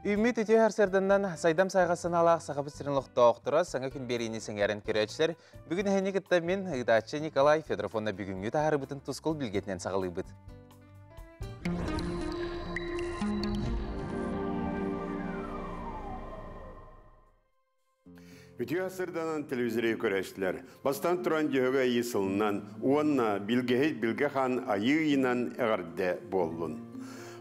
Үүммүт үтүө сарсыарданнан сайдам сайҕа санаалаах Сахабыт сирин олохтоохторо саҥа күн биэриини сэҥээрэн көрөөччүлэр бүгүн эһини кытта мин ыытааччы Николай Федоров уонна бүгүҥҥү таһаарыбытын тускул билгэтинэн саҕалыыбыт. Үтүө сырданан телевизоры көрөөччүлэр. Бастаан туран Дьөһөгө Айыы сылынан уонна Билгэһит Билгэ хаан Айыы ыйынан эҕэрдэ буоллун.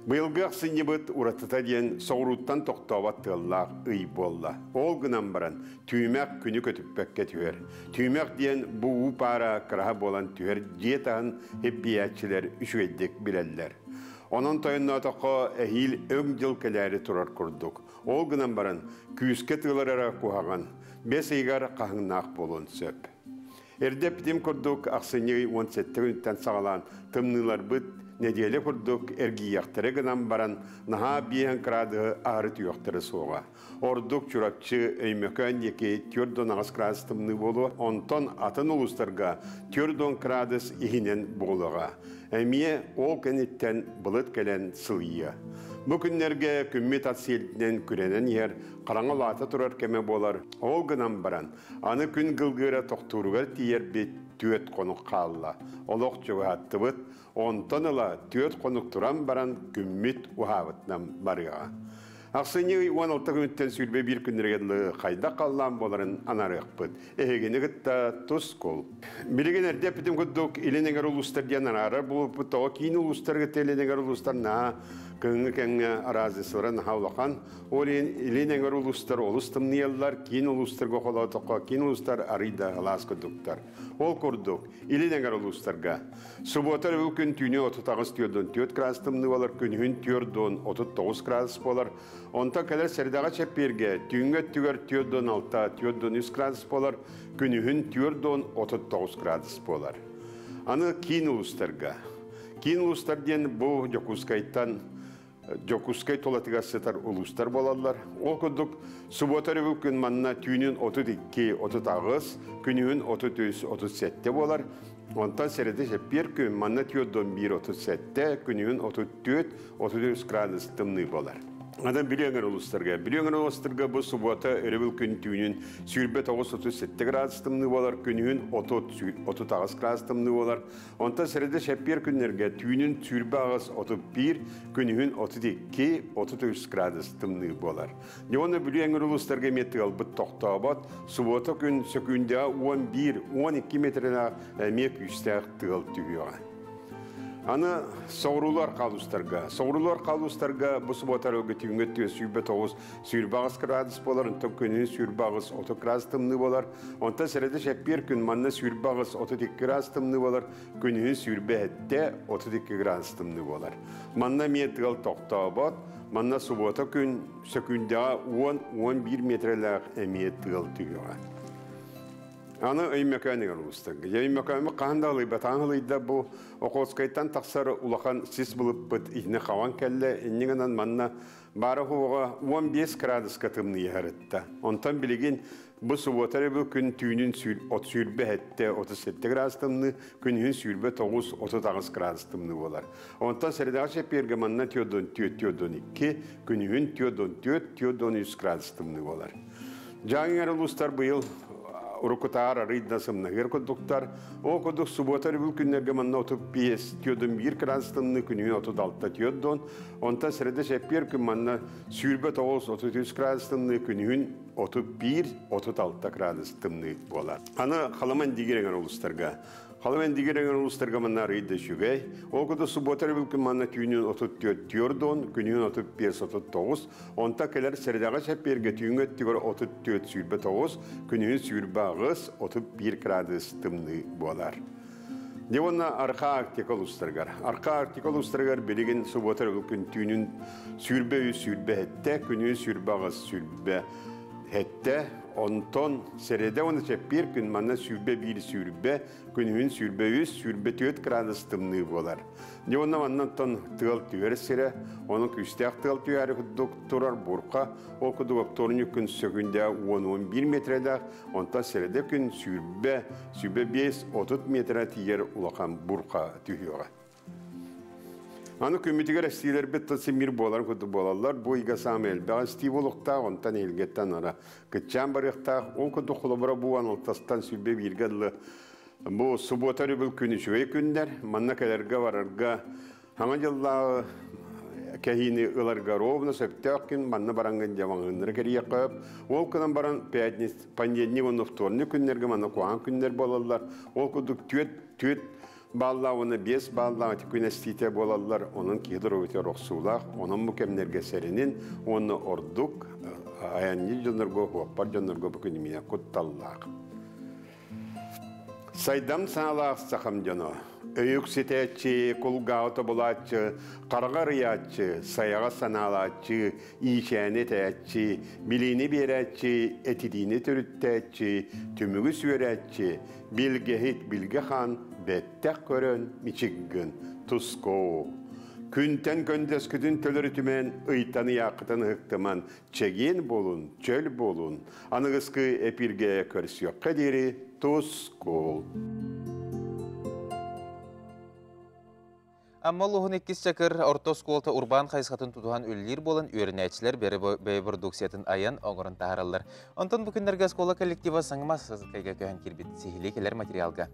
Быйылгы ахсынньыбыт уратыта диэн соҕурууттан тохтообот тыаллаах ый буолла. Ол гынан баран түүмэх күнү көтүппэккэ түһэр. Түүмэх диэн бу уу паара кыраһа буолан түһэр дьиэ таһын иппийээччилэр үчүгэйдик билэллэр. Онон тойонноотоххо эһиил өҥ дьыл кэлээри турар курдук. Ол гынан баран, күүскэ тыылар эрэ куһаҕан, бэс ыйыгар хаһыҥнаах буолуон сөп. Эрдэ эппитим курдук, ахсынньы ый 17 күнүттэн саҕалаан тымныыларбыт нэдиэлэ курдук эргийиэхтэрэ гынан баран, наһаа биэһэн кыраадыһы аһары түһүөхтэрэ суоҕа. Ордук Чурапчы, Өймөкөөн диэки 4-8 градус тымныы буолуо, онтон атын улуустарга 4 градус иһинэн буолуоҕа. Эмиэ ол кэнниттэн былыт кэлэн сылыйыа. Бу күннэргэ күммүт ат сиэлтинэн күрэнэн иһэр, хараҥа улаата турар кэмэ буолар. Ол гынан баран, аны күн кылгыыра тохтууругар тиийэрбит түөрт хонук хаалла. Олох чугаһаттыбыт, онтон ыла түөрт хонук туран баран күммүт уһаабытынан барыаҕа. Ахсынньы ый 16 күнүттэн 21 күннэригэр дылы хайдах халлаан буоларын анаарыахпыт. Эһигини кытта тускул. Билигин эрдэ эппитим курдук, илин эҥэр улуустар диэн араарар буолбуппут. Тоҕо киин улуустарга илин эҥэр улуустар наһаа кыһыҥҥы кэмҥэ араазысылара наһаа улахан. Ол иһин илин эҥэр улуустар олус тымныйаллар, киин улуустарга холоотоххо киин улуустар арый да алаас курдуктар. Ол курдук, илин эҥэр улуустарга Субуота өрөбүл күн түүнү 38-44 градус тымныы буолар, күнүһүн 4-39 градус буолар. Онтон кэлэр сэрдэҕэ чэппиэргэ түүҥҥү өттүгэр 4-6, 4-3 градус буолар, күнүһүн 4-39 градус буолар. Аны киин улуустарга. Киин улуустар диэн бу Дьокуускайтан Дьокуускай тулатыгар сытар улуустар буолаллар. Ол курдук, субуота өрөбүл күн манна түүнүн 32, 38, күнүһүн 33, 37 буолар. Онтон сэрэдэ чэппиэр күн манна 41, 37, күнүһүн 34, 33 градус тымныы буолар. Аны Бүлүү өҥөр улуустарга. Бүлүү өҥөр улуустарга бу субуота өрөбүл күн түүнүн 29-37 градус тымныы буолар, күнүһүн 30, 38 градус тымныы буолар. Онтон сэрэдэ чэппиэр күннэргэ түүнүн 28-31, күнүһүн 32-33 градус тымныы буолар. Дьэ Бүлүү эҥэр улуустарга эмиэ тыалбыт тохтообот. Субуота күн сөкүүндэҕэ 11-12 метрэлээх эмиэ күүстээх тыал түһүөҕэ. Аны соҕуруулар хаалустарга. Соҕуруулар хаалустарга бу субуота өргө түүҥҥэ 29 28 градус буолар, онтон күнүн 28-30 градус тымныы буолар. Онтон сэрэдэ чэппиэр күн манна 28-32 градус тымныы буолар, күнүһүн 27-32 градус тымныы буолар. Манна эмиэ тыал тохтообот, манна субуота күн сөкүүндэҕэ 10-11 метрэлээх эмиэ тыал түһүөҕэ. Аны Өймөкөөнүгэр улуустарга. Өймөкөөмү хаһан да ылыйбатаҕын ылыйда бу Охотскайтан тахсар улахан сис былыппыт итини хаван кэллэ. Инньэ гынан манна баара-суоҕа 15 градуска тымныйыһарытта. Онтон билигин бу субуота эрэ күн түүнүн 37-37 градус тымныы, күнүһүн 29-38 градус тымныы буолар. Онтон сэрэдэҕэ чэппиэргэ манна 44-42, күнүһүн 44-43 градус тымныы буолар. Дьааҥы улуустар быйыл уруккутаар арый да сымнаһыар курдуктар. Ол курдук субуота өрөбүл күннэргэ манна 35 41 градус тымныы, күнүһүн 36 4 Онтон сэрэдэ чэппиэр күн манна 29-33 градус тымныы, күнүһүн 31-36 градус тымныы буолар. Аны Халаман дигир эҥэр улуустарга. Халаман дигир эҥэр улуустарга манна арый да үчүгэй. Ол курдук субуота өрөбүл күн манна түүнүн 34 күнүһүн 35-39, онтон кэлэр сэрэдэҕэ чэппиэргэ түүҥҥү өттүгэр 34-29, күнүһүн 28-31 градус тымныы буолар. Дьэ уонна Арҕаа Арктика улуустарыгар. Арҕаа Арктика улуустарыгар билигин субуота өрөбүл күн түүнүн 23 27, күнүн 28 27, онтон сэрэдэ уонна чэппиэр күн манна 21 20, күнүһүн 23 24 градус тымныы буолар. Дьэ уонна маннантан тыал түһэр сирэ, онон күүстээх тыал түһээри курдук турар бурха, ол курдук оптуорунньук күн сөкүндэ 10-11 метрэлээх, Онтон сэрэдэ күн 20, 25, 30 метрэ тиийэр улахан бурха түһүөҕэ. Аны күммүтүгэр эстиилэрбит тыл симмир буоларын курдук буолаллар. Бу ыйга саамай элбэх эстии буолуохтаах, онтон эһилгэттэн ара кыччаан барыахтаах. Ол курдук холобура бу алтастан 21-гэ дылы бу субуота өрөбүл күн үчүгэй күннэр. Манна кэлэргэ барарга саҥа дьыллааҕы кэһиини ыларга ровно сөптөөх күн манна бараҥҥын дьамаҥыннары кэрийэххэ сөп. Ол гынан баран пятница, понедельник уонна вторник күннэргэ манна куһаҕан күннэр буолаллар. Ол курдук түөрт бааллаах уонна 5 бааллаах ити күн эстиитэ буолаллар. Онон киһи доруобуйатыгар охсуулаах. Онон бу кэмнэргэ сэрэнин уонна ордук айанньыт дьоннорго, уоппар дьоннорго бу күн эмиэ кутталлаах. Сайдам саалаах сахам дьоно, өйүк ситээччи, кулгааҕы тобулааччы, хараҕа арыйааччы, сайаҕа санаалааччы, иичээни этээччи, билиини биэрээччи, этитиини төрүттээччи, түмүгү сүөрээччи, билгэһит Билгэ хаан бэттэх көрөн мичик гын, тускоо. Күнтэн көндөскүтүн төлөрүтүмэн, ыйтан ыйааххытын ыһыктыман, чэгиэн буолун, чөл буолун. Аныгыскы эпиргэ көрсүөххэ диэри тускул. Амма улууһун иккис чакыр орто оскуолата урбаан хайысхатын тутуһан үлэлиир буолан үөрэнээччилэр бэйэ продукциятын айан оҥорон таһаараллар. Онтон бу күннэргэ оскуола коллектива саҥа мастарыскайга көһөн киирбит сиһилии кэлэр материалга.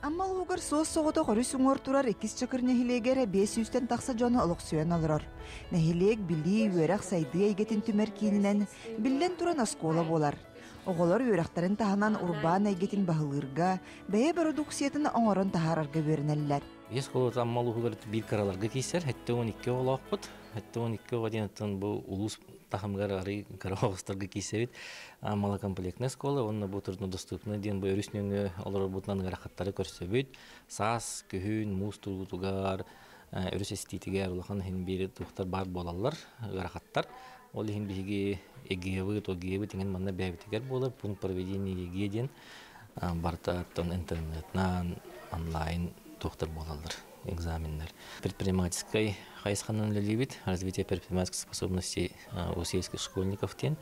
Амма улуугар суос-соҕотох өрүс уҥуор турар иккис Чакыр нэһилиэгэр 500-тэн тахса дьон олохсуйан олорор. Нэһилиэк билии, үөрэх, сайдыы эйгэтин түмэр киининэн, биллэн туран, оскуола буолар. Оҕолор үөрэхтэрин таһынан урбаан эйгэтин баһылыырга, бэйэ бородууксуйатын оҥорон таһаарарга үөрэнэллэр. Биэс оскуолата Амма улууһугар биир кыраларга киирсэр, 72 оҕолоохпут. 72 оҕо диэн оттон бу улуус таһымыгар арый кыра оҕустарга киирсэбит. Малокомплектная школа уонна бу труднодоступная диэн бу өрүс нөҥүө олорорбутунан ыарахаттары көрсөбүт. Саас, күһүн, муус туруутугар, өрүс эстиитигэр улахан иһин биир туохтар баар буолаллар, ыарахаттар. Ол иһин биһиги ЕГЭ-быт, ОГЭ-быт иҥин манна бэйэбитигэр буолар пункт проведения ЕГЭ диэн барыта оттон интернетынан онлайн туохтар буолаллар экзаменнар. Предпринимательскай хайысханан үлэлиибит, развитие предпринимательских способностей у сельских школьников диэн.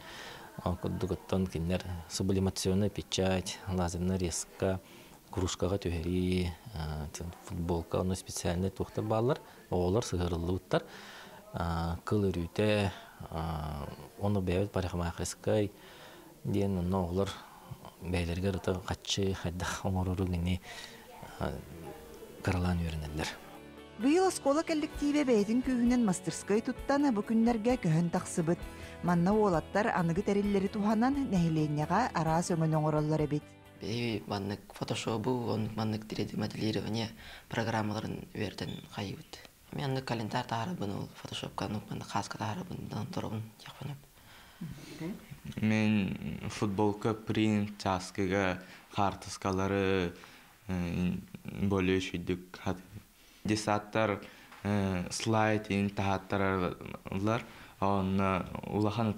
Курдук оттон кинилэр сублимационная печать, лазерная резка, кружкаҕа түһэрии, футболка, ону специальный туохтар бааллар, оҕолор сыһыарыллыбыттар. Кыл өрүүтэ, ону бэйэбит парикмахерскай диэн онно оҕолор бэйэлэригэр ыта хаччы хайдах оҥорорун ини кыралаан үөрэнэллэр. Быйыл оскуола кэлликтиибэ бэйэтин күүһүнэн мастерскай туттан бу күннэргэ көһөн тахсыбыт. Манна уолаттар аныгы тэриллэри туһанан нэһилиэнньэҕэ араас өҥөнү оҥороллор эбит. Биһиги маннык фотошобу, оннук маннык 3D моделирование программаларын үөрэтэн хайыбыт. Мен аннык календарь таһаарабын, ол фотошопка оннук маннык хааска таһаарабын, торобун диэхпин. Мен футболка принт чааскыга хаартыскалары более үчүйдүк десаттар слайд ин таһааттаралар онно улахан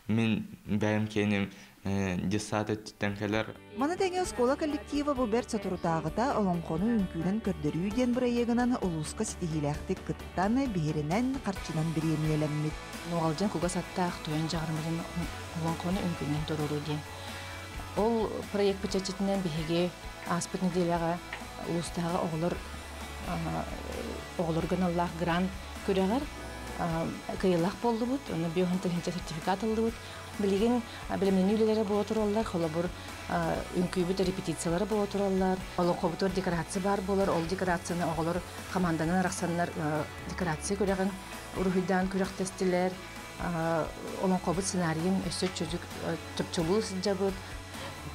мин бэйэм киэним десат өттүттэн кэлэр. Маны тэҥэ оскуола коллектива бу бэрт соторутааҕыта олоҥхону үҥкүүнэн көрдөрүү диэн бырайыагынан улууска ситиһиилээхтик кыттан, биһирэнэн, харчынан бириэмийэлэммит. Нуоҕалдьан кугас аттаах тойон дьаҕармытын олоҥхону үҥкүүнэн туруоруу диэн. Ол проект чэрчитинэн биһиги ааспыт нэдиэлэҕэ улуустааҕы оҕолор оҕолорго аналлаах грант күрэҕэр кыайыылаах буоллубут, онно 50 000 сертификат ыллыбыт. Билигин бэлэмнэнии үлэлэрэ буола тураллар, холобур, үҥкүүбүт репетициялара буола тураллар. Олоҥхобутугар декорация баар буолар, ол декорацияны оҕолор команданан арахсаннар декорация күрэҕин уруһуйдаан күрэхтэстилэр. Олоҥхобут сценарийын өссө чопчулуу сылдьабыт.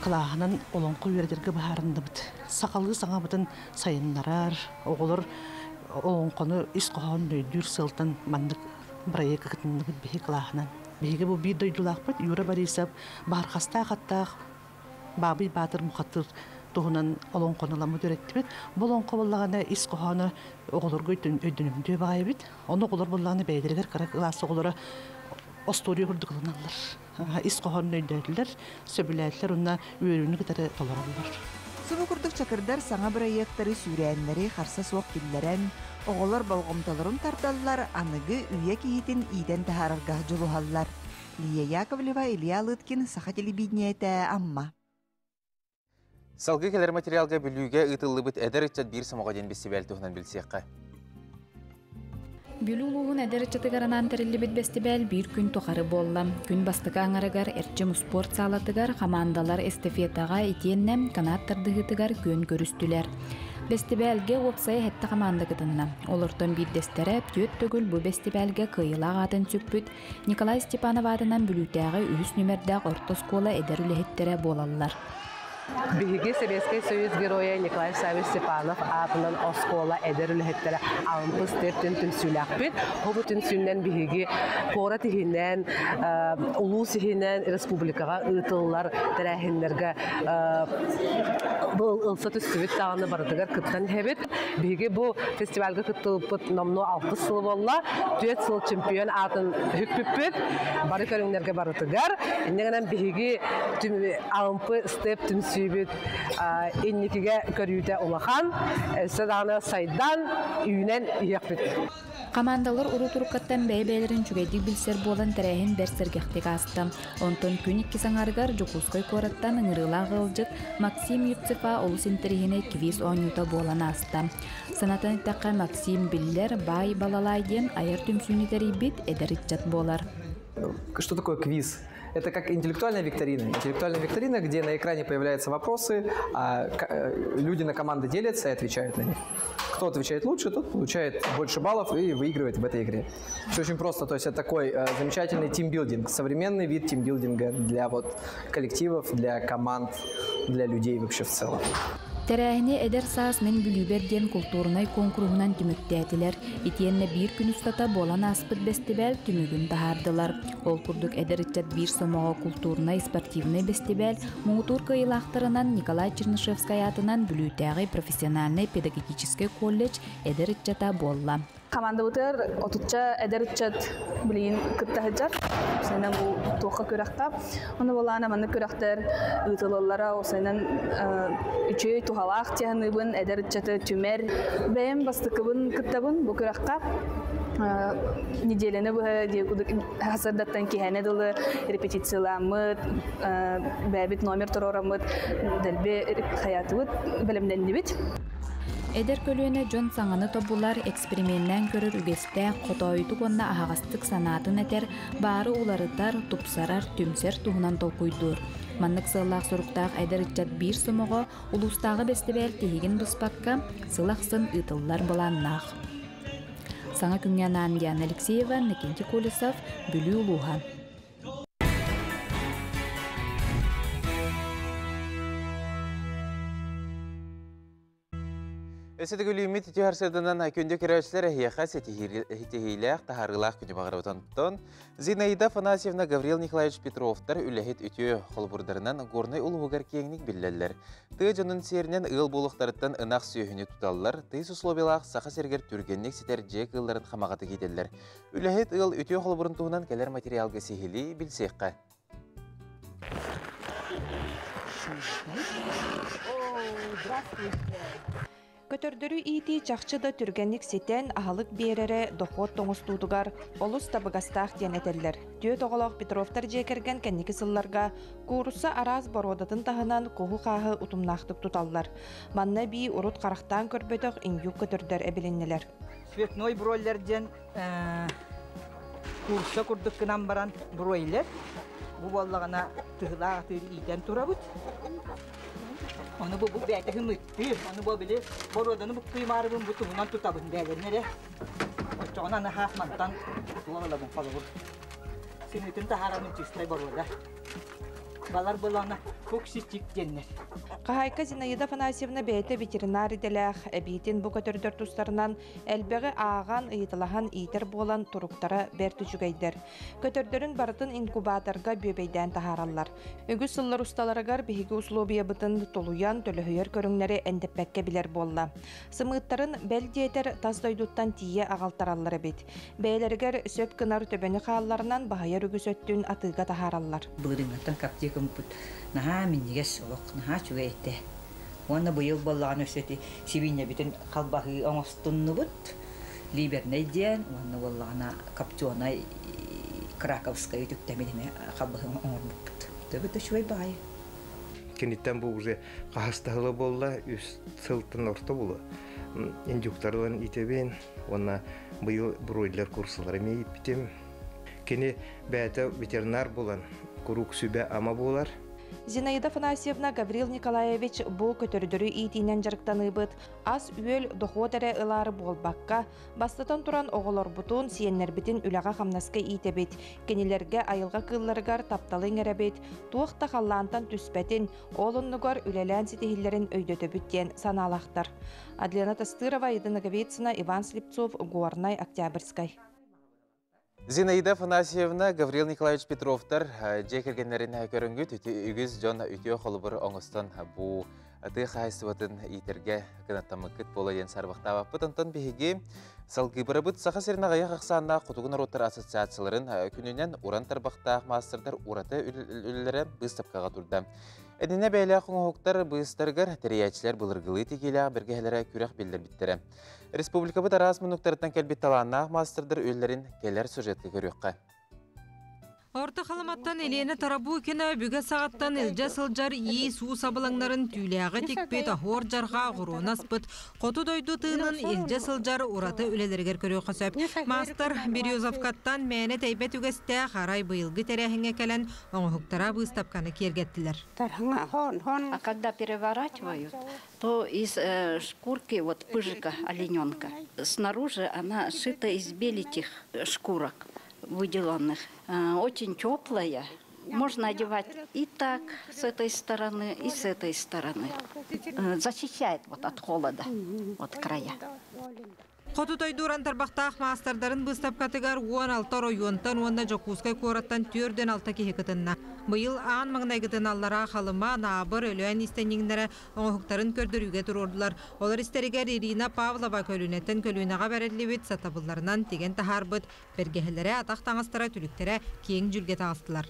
Кылааһынан олоҥхо үөрэтэргэ быһаарындыбыт. Сахалыы саҥабытын сайыннарар, оҕолор олоҥхону ис хоһоон өйдүүр сыалтан маннык проект кытынныбыт биһи кылааһынан. Биһиги бу биир дойдулаахпыт Юра Борисов баархастаах аттаах Баабый Баатыр Мухатыр туһунан олоҥхону ыламмыт үөрэттибит. Бу олоҥхо буоллаҕына ис хоһооно оҕолорго өйдөнүмтүө баҕайыбыт. Ону оҕолор буоллаҕына бэйэлэригэр кыра кылаас оҕолоро остуоруйа курдук ылыналлар. Ис хоһоонун өйдөөтүлэр, сөбүлээтилэр уонна үөрүүнү кытары толороллор. Субу курдук чакырдар саҥа бырайыактары сүүрээннэри харса суох киллэрэн, оҕолор болҕомтолорун тардаллар, аныгы үйэ киһитин иитэн таһаарарга дьулуһаллар. Лия Яковлева, Илья Лыткин, Саха телевидениетэ, Амма. Салгыы кэлэр материалга Бүлүүгэ ыытыллыбыт эдэр ыччат биир сомоҕо диэн бэстибээл туһунан билсиэххэ. Бүлүү улууһун эдэр ыччатыгар анаан тэриллибит бэстибээл биир күн тухары буолла. Күн бастакы аҥарыгар Эрчим успуорт саалатыгар хамаандалар эстафетаҕа итиэннэ канат тардыһыытыгар күөн көрүстүлэр. Бэстибээлгэ уопсайа сэттэ хамаанда кытынна. Олортон биирдэстэрэ түөрт төгүл бу бэстибээлгэ кыайыылаах аатын сүкпүт Николай Степанов аатынан Бүлүүтээҕи үһүс нүмердээх орто оскуола эдэр үлэһиттэрэ буолаллар. Биһиги Советскай Союз Геройа Николай Саввич Степанов аатынан оскуола эдэр үлэһиттэрэ Алампыс төртүн түмсүүлээхпит. Бу түмсүүнэн биһиги куорат иһинэн, улуус иһинэн республикаҕа ыытыллар тэрээһиннэргэ ылса түстүбүт даҕаны барытыгар кыттан иһэбит. Биһиги бу фестивальга кыттыбыппыт номнуо алтыс сыл буолла. Түөрт сыл чемпион аатын үһүкпүппүт. Бары көрүҥнэргэ барытыгар. Инньэ гынан биһиги Алампы степ түмсүүбүт инникигэ көрүүтэ улахан, өссө даҕаны сайдан, үүнэн иһиэхпит. Хамаандалар урут-уруккаттан бэйэ-бэйэлэрин үчүгэйдик билсэр буолан тэрээһин бэрт сэргэхтик ааста. Онтон күн иккис аҥаарыгар Дьокуускай куораттан ыҥырыылаах ыалдьыт Максим Юцефа олус интэриэһинэй квиз оонньуута буолан ааста. Санатан эттэххэ, Максим биллэр баай балалай диэн айар түмсүүнү тэрийбит эдэр ыччат буолар. Что такое квиз? Это как интеллектуальная викторина. Интеллектуальная викторина, где на экране появляются вопросы, а люди на команды делятся и отвечают на них. Кто отвечает лучше, тот получает больше баллов и выигрывает в этой игре. Все очень просто. То есть это такой замечательный тимбилдинг, современный вид тимбилдинга для вот коллективов, для команд, для людей вообще в целом. Тэрээһини Эдэр саас мин Бүлүүбэр диэн култуурунай куонкуруһунан түмүктээтилэр. Итиэннэ биир күн устата буолан ааспыт бэстибээл түмүгүн таһаардылар. Ол курдук эдэр ыччат биир сомоҕо култуурунай спортивнай бэстибээл муҥутуур кыайыылаахтарынан Николай Чернышевскай аатынан Бүлүүтээҕи профессиональнай педагогическай колледж эдэр ыччата буолла. Хамаандабытыгар отучча эдэр ыччат билигин кытта сылдьар. Осайынан бу туохха күрэххэ. Ону буолаана маннык күрэхтэр ыытылаллара осайынан үчүгэй туһалаах тиһаныыбын эдэр ыччаты түмэр. Бэйэм бастакыбын кыттабын бу күрэххэ. Неделяны быһа хасырдаттан киһэне дылы репетицияламмыт, бэйэбит номер туруораммыт, дэлби хаятыбыт бэлэмнэннибит. Эдэр көлүөнэ дьон саҥаны тобулар, эксперименнээн көрөр үгэстээх, хотоойутук уонна аһаҕастык санаатын этэр, баары уларытар, тупсарар, түмсэр туһунан толкуйдуур. Маннык сыаллаах-соруктаах эдэр ыччат биир сомоҕо улуустааҕы бэстибээл тиһигин быспакка сыл ахсын ыытыллар былааннаах. Саҥа күҥҥэ анаан Диана Алексеева, Иннокентий Колесов, Бүлүү улууһа. Өссө төгүлүүммүт үтүө харсыарданан күндү көрөөччүлэр эһиэхэ ситиһиилээх, таһаарыылаах күнү баҕарабыт. Онтон Зинаида Афанасьевна, Гаврил Николаевич Петровтар үлэһит үтүө холобурдарынан Горнай улууһугар киэҥник биллэллэр. Тыа дьонун сиэринэн ыал буолуохтарыттан ынах сүөһүнү туталлар, тыйыс условиялаах Саха сиригэр түргэнник ситэр дьиэ кыылларын хамаҕатык иитэллэр. Үлэһит ыал үтүө холобурун туһунан кэлэр материалга сиһилии билсиэххэ. Көтөрдөрү иитии чахчы да түргэнник ситэн, аһылык биэрэрэ дохуот тоҥустуутугар олус табыгастаах диэн этэллэр. Түөрт оҕолоох Петровтар дьиэ кэргэн кэнники сылларга куурусса араас боруодатын таһынан куһу-хааһы утумнаахтык туталлар. Манна эбии урут харахтаан көрбөтөх индюк көтөрдөр эбилиннилэр. Цветной бройлер диэн курса курдук гынан баран бройлер. Бу буоллаҕына тыһылаах атыыр иитэн турабыт. Ону бу бэйэтэ хымыттыыр. Ону бу били боруоданы буккуймаарыбын бу туһунан тутабын бээлэрин эрэ. Оччоҕуна аны хаас мантан туох ылабын холобур. Сымыытын таһаарабын чистай боруода. Балар былана куксичик диэннэр. Хаһаайка Зинаида Афанасьевна бэйэтэ ветеринар идэлээх, эбиитин бу көтөрдөр тустарынан элбэҕи ааҕан, ыйыталаһан иитэр буолан туруктара бэрт үчүгэйдэр. Көтөрдөрүн барытын инкубаторга бүөбэйдээн таһаараллар. Үгүс сыллар усталарыгар биһиги условиябытын тулуйан, төлөһүйэр көрүҥнэри эндэппэккэ билэр буолла. Сымыыттарын бэл диэтэр тас дойдуттан тиийэ аҕалтараллар эбит. Бэйэлэригэр сөп гынар төбөнү хаалларынан баһыйар үгүс өттүн атыыга таһаараллар. Былырыыҥҥыттан каптиакаммыт наһаа минньигэс олох, наһаа үчүгэй этэ. Уонна быйыл буоллаҕына өссө ити сибиинньэбитин халбаһыы оҥостуннубут. Ливернэй диэн уонна буоллаҕына копченый краковскай үтүктэмин эмэ халбаһыы оҥорбуппут. Төбөтө үчүгэй баҕайы. Киниттэн бу уже хаһыстаһыла буолла, үс сылтан орто буолуо. Индюктар ылан итэбин уонна Быйыл бройлер курсалары эмиэ ииппитим. Кини бэйэтэ ветеринар буолан, куруук сүбэ-ама буолар. Зинаида Афанасьевна, Гаврил Николаевич бу көтөрдөрү иитиинэн дьарыктаныыбыт ас-үөл, дохуот эрэ ылаары буолбакка, бастатан туран оҕолорбутун, сиэннэрбитин үлэҕэ-хамнаска иитэбит, кинилэргэ айылҕа кыылларыгар тапталы иҥэрэбит, туох да халлаантан түспэтин, ол оннугар үлэлээн ситиһиллэрин өйдөтөбүт диэн санаалаахтар. Адлена Тастырова, Ида Ноговицына, Иван Слепцов, Горнай, Октябрьскай. Зинаида Афанасьевна, Гаврил Николаевич Петровтар дьиэ кэргэннэрин көрөнгүт үгүс дьон үтүө холобур оҥостон бу тыа хаһаайыстыбатын иитэргэ кынаттаммыккыт буола диэн сарбахтаабаппыт. Онтон биһиги салгыы Саха сирин аҕыйах ахсааннаах Хотугу норуоттар ассоциацияларын күнүнэн уран тарбахтаах маастардар ураты үлэлэрэ быыстапкаҕа турда. Эдинэ бэйэлээх оҥоһуктар быыстарыгар тэрийээччилэр былыргылыы тигиилээх бэргэһэлэрэ күрэх биллэрбиттэрэ. Республикабыт араас муннуктарыттан кэлбит талааннаах маастардар үлэлэрин кэлэр сюжетка көрүөххэ. Орто Халыматтан Елена Тарабукина бүгэ саҕаттан илдьэ сылдьар иис-уу сабылаҥнарын түүлээҕи тикпит оһуор дьарҕа оҕуруону аспыт хоту дойду тыынын илдьэ сылдьар ураты үлэлэригэр көрүөххэ сөп. Маастар Березовкаттан мээнэ тэйбэт үгэстээх арай быйылгы тэрээһиҥҥэ кэлэн оҥоһуктара быыстапканы киэргэттилэр. А когда переворачивают, то из шкурки вот пыжика олененка. Снаружи она сшита из беленьких шкурок выделанных. Очень теплая. Можно одевать и так с этой стороны, и с этой стороны. Защищает вот от холода, от края. Хоту дойду уран тарбахтаах маастардарын быыстапкатыгар 16 оройуонтан уонна Дьокуускай куораттан 46 киһи кытынна. Быйыл аан маҥнайгытын Аллараа Халыма, Анаабыр, Өлөөн иистэнньэҥнэрэ оҥоһуктарын көрдөрүүгэ туруордулар. Олор истэригэр Ирина Павлова көлүөнэттэн көлүөнэҕэ бэриллибит сатабылларынан тигэн таһаарбыт бэргэһэлэрэ, атах таҥастара, түлүктэрэ киэҥ дьүүлгэ таҕыстылар.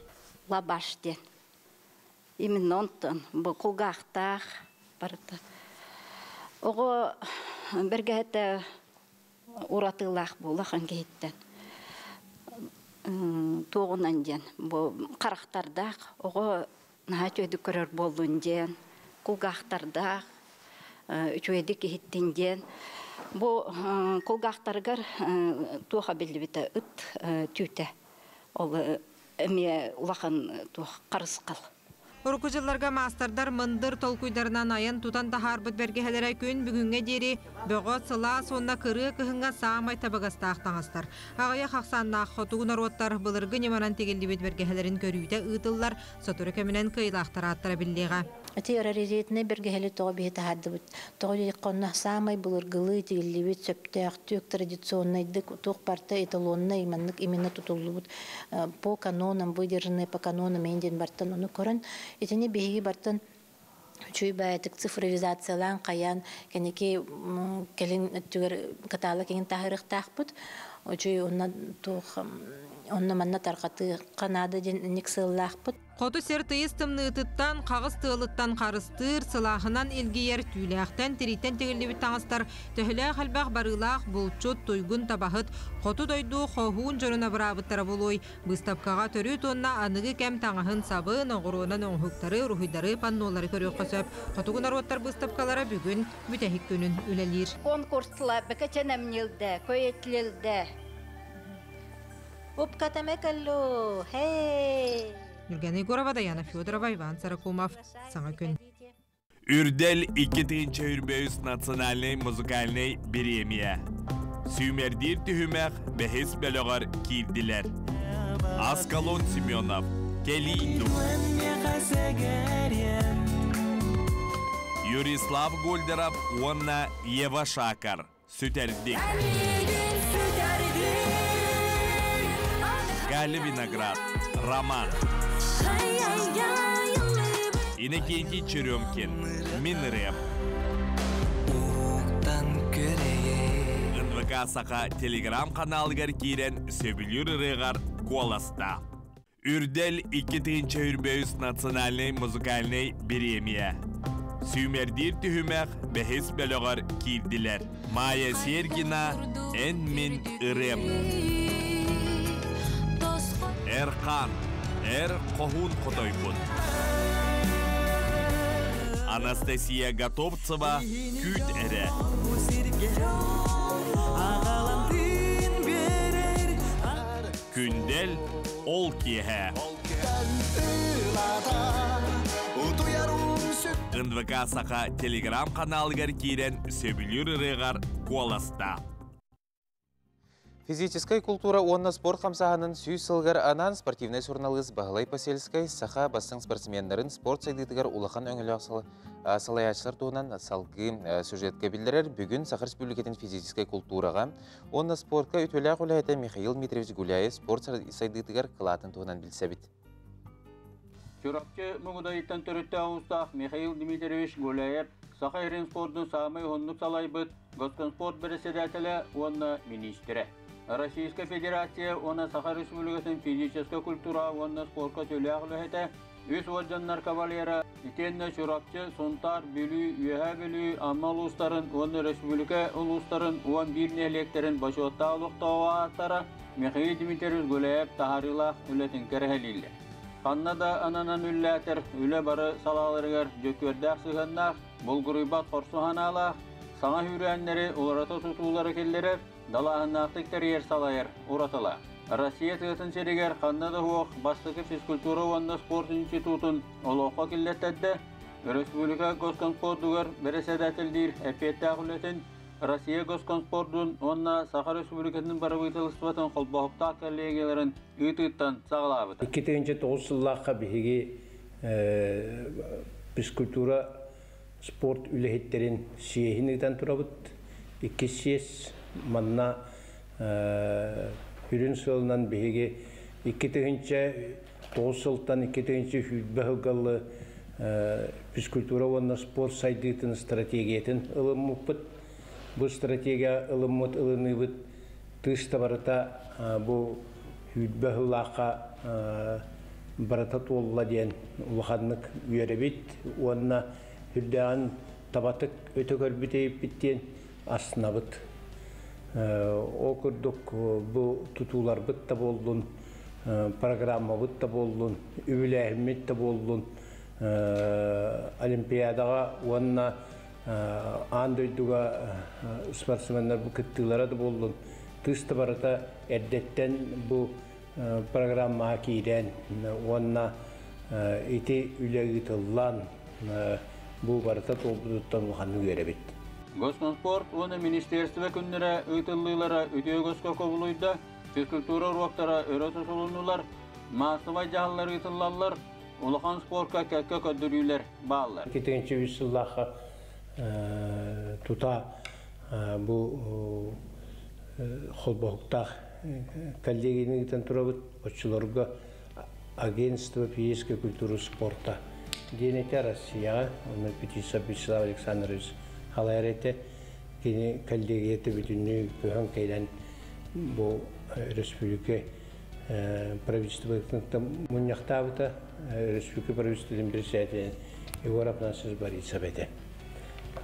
Лабаш диэн. Именно онтон бу кулгаахтаах барыта. Оҕо бэргэһэтэ уратылаах буолахан киһиттэн туоҕунан диэн бу харахтардаах оҕо наһаа үчүгэйдик көрөр буоллун диэн кулгаахтардаах үчүгэйдик иһиттин диэн бу кулгаахтарыгар туоха биллибитэ ыт түүтэ ол эмиэ улахан туох харысхал. Урукку дьылларга маастардар мындыр толкуйдарынан айан-тутан таһаарбыт бэргэһэлэрэ күн бүгүҥҥэ диэри бөҕө, сылаас уонна кырыа кыһыҥҥа саамай табыгастаах таҥастар. Аҕыйах ахсааннаах хотугу норуоттар былыргы ньыманан тигиллибит бэргэһэлэрин көрүүтэ ыытыллар, сотору кэминэн кыайыылаахтар ааттара биллиэҕэ. Ити раритетнай бэргэһэли тоҕо биһи таһаардыбыт? Тоҕо диэтэххэ, онно саамай былыргылыы тигиллибит, сөптөөхтүк, традиционнайдык, туох барыта эталоннай маннык именно тутуллубут по канонам, выдержанные по канонам диэн бартан ону көрөн, итини биһиги бартан үчүгэй баайытык цифровизациялаан хайаан кэнники кэлин өттүгэр каталог иҥин таһырыахтаахпыт. Үчүгэй онно туох онно манна тарҕатыахха наада диэн инник сыаллаахпыт. Хоту сир тыйыс тымныытыттан, хаҕыс тыалыттан харыстыыр, сылааһынан илгийэр түүлээхтэн, тирииттэн тигиллибит таҥастар төһөлөөх элбэх барыылаах булчут, туйгун табаһыт, хоту дойду хоһуун дьонун абыраабыттара буолуой? Быыстапкаҕа төрүт уонна аныгы кэм таҥаһын-сабын, оҕуруонан оҥоһуктары, уруһуйдары, паннолары көрүөххэ сөп. Хотугу норуоттар быыстапкалара бүгүн бүтэһик күнүн үлэлиир. Конкурсла бэкэчэнэмнилдэ, көйетлилдэ. Упкатамекаллу, хей! Нюргена Егорова, Даяна Федорова, Иван Саракумов. Саҥа күн. Үрдэл 2023 национальнай музыкальнай бириэмийэ. Сүүмэрдиир түһүмэх бэһис бөлөҕөр киирдилэр. Аскалон Семенов, Кэлии Юрислав Гольдеров уонна Ева Шакар сүтэрдик. Галя Виноград, Роман. Иннокентий Черемкин, Мин рэп. НВК Саха телеграм-каналыгар киирэн сөбүлүүр ырыаҕар куоласта. Үрдэл 2023 национальнай музыкальнай бириэмийэ. Сүүмэрдиир түһүмэх бэһис бөлөҕөр киирдилэр. Майя Сергина «Эн мин ырыам». Эрхан, Эр хоһуун хотойбут. Анастасия Готовцева «Күүт эрэ». Күндэл ол киэһэ. НВК Саха телеграм-каналыгар киирэн сөбүлүүр ырыаҕар куоласта. Физическэй култуура уонна спорт хамсааһынын 100 сылыгар анаан спортивнай суруналыыс Баһылай Посельскай саха бастыҥ спортсменнарын спорт сайдыытыгар улахан өҥөлөөх салайааччылар туһунан салгыы сюжетка биллэрэр. Бүгүн Саха Республикатын физическэй култуураҕа уонна спортка үтүөлээх үлэһитэ Михаил Дмитриевич Гуляев спорт сайдыытыгар кылаатын туһунан билсэбит. Чурапчы Муҥудайыттан төрүттээх уустаах Михаил Дмитриевич Гуляев Саха сирин спордун саамай уһуннук салайбыт Госкомспорт бэрэссэдээтэлэ уонна миниистирэ. Российскай Федерация уонна Саха Республикатын физическэй культура уонна спорка сүлээх үлэһитэ, үс уордьаннар кавалера, итиэннэ Чурапчы, Сунтаар, Бүлүү, Үөһээ Бүлүү, Амма улуустарын уонна республика улуустарын 11 нэһилиэктэрин бочуоттаах олохтооҕо ааттара Михаил Дмитриевич Гуляев таһаарыылаах үлэтин кэрэһэлииллэр. Ханна да ананан үллээтэр үлэ бары салааларыгар дьөкүөрдээх сыһыаннаах, булгуруйбат хорсун санаалаах, саҥа сүүрээннэри уларыта тутуулары киллэрэр, далааһыннаахтык тэрийэр салайар уратылаах. Россия тыатын сиригэр ханна да суох бастакы физкультура уонна спорт институтун олоххо киллэртэрдэ, Өрөспүүбүлүкэ Госкомспордугар бэрэссэдээтэллиир эппиэттээх үлэтин Россия Госкомспордун уонна Саха Республикатын бырабыыталыстыбатын холбоһуктаах коллегияларын ыытыыттан саҕалаабыта. 2009 сыллаахха биһиги физкультура спорт үлэһиттэрин съеһин ыытан турабыт. Иккис съезд манна сүрүн сыалынан биһиги 2009 сылтан 2020 сылга физкультура уонна спорт сайдыытын стратегиятын ылыммыппыт. Бу стратегия ылыммыт ылыныыбыт тыыс барыта бу сүүрбэ сыллаахха барыта туолла диэн улаханнык үөрэбит уонна үрдээҕин табатык өтө көрбүт эбиппит диэн астынабыт. Ол курдук бу тутууларбыт да буоллун, программабыт да буоллун, үбүлээһиммит да буоллун, Олимпиадаҕа уонна аан дойдуга спортсменнар бу кыттыылара да буоллун, тыыс да барыта эрдэттэн бу программаҕа киирэн уонна ити үлэ ыытыллан бу барыта туолбутуттан улаханнык үөрэбит. Госкомспорт уонна министерство күннэрэ ыытыллыылара үтүө көскө кубулуйда, физкультура уруоктара өрө тутулуннулар, маассабай дьаһаллар ыытыллаллар, улахан спорка кэккэ көрдөрүүлэр бааллар. 2003 сыллаахха тута бу холбоһуктаах коллегияны ыытан турабыт. Оччолорго агентство физической культуры спорта диэн этэ Россияҕа, онно Петисов Вячеслав Александрович халайар этэ. Кини коллегията бүтүннүү көһөн кэлэн бу республика правительствотыттан мунньахтаабыта. Республика правительствотын председателин Егор Афанасьевич Борисов этэ.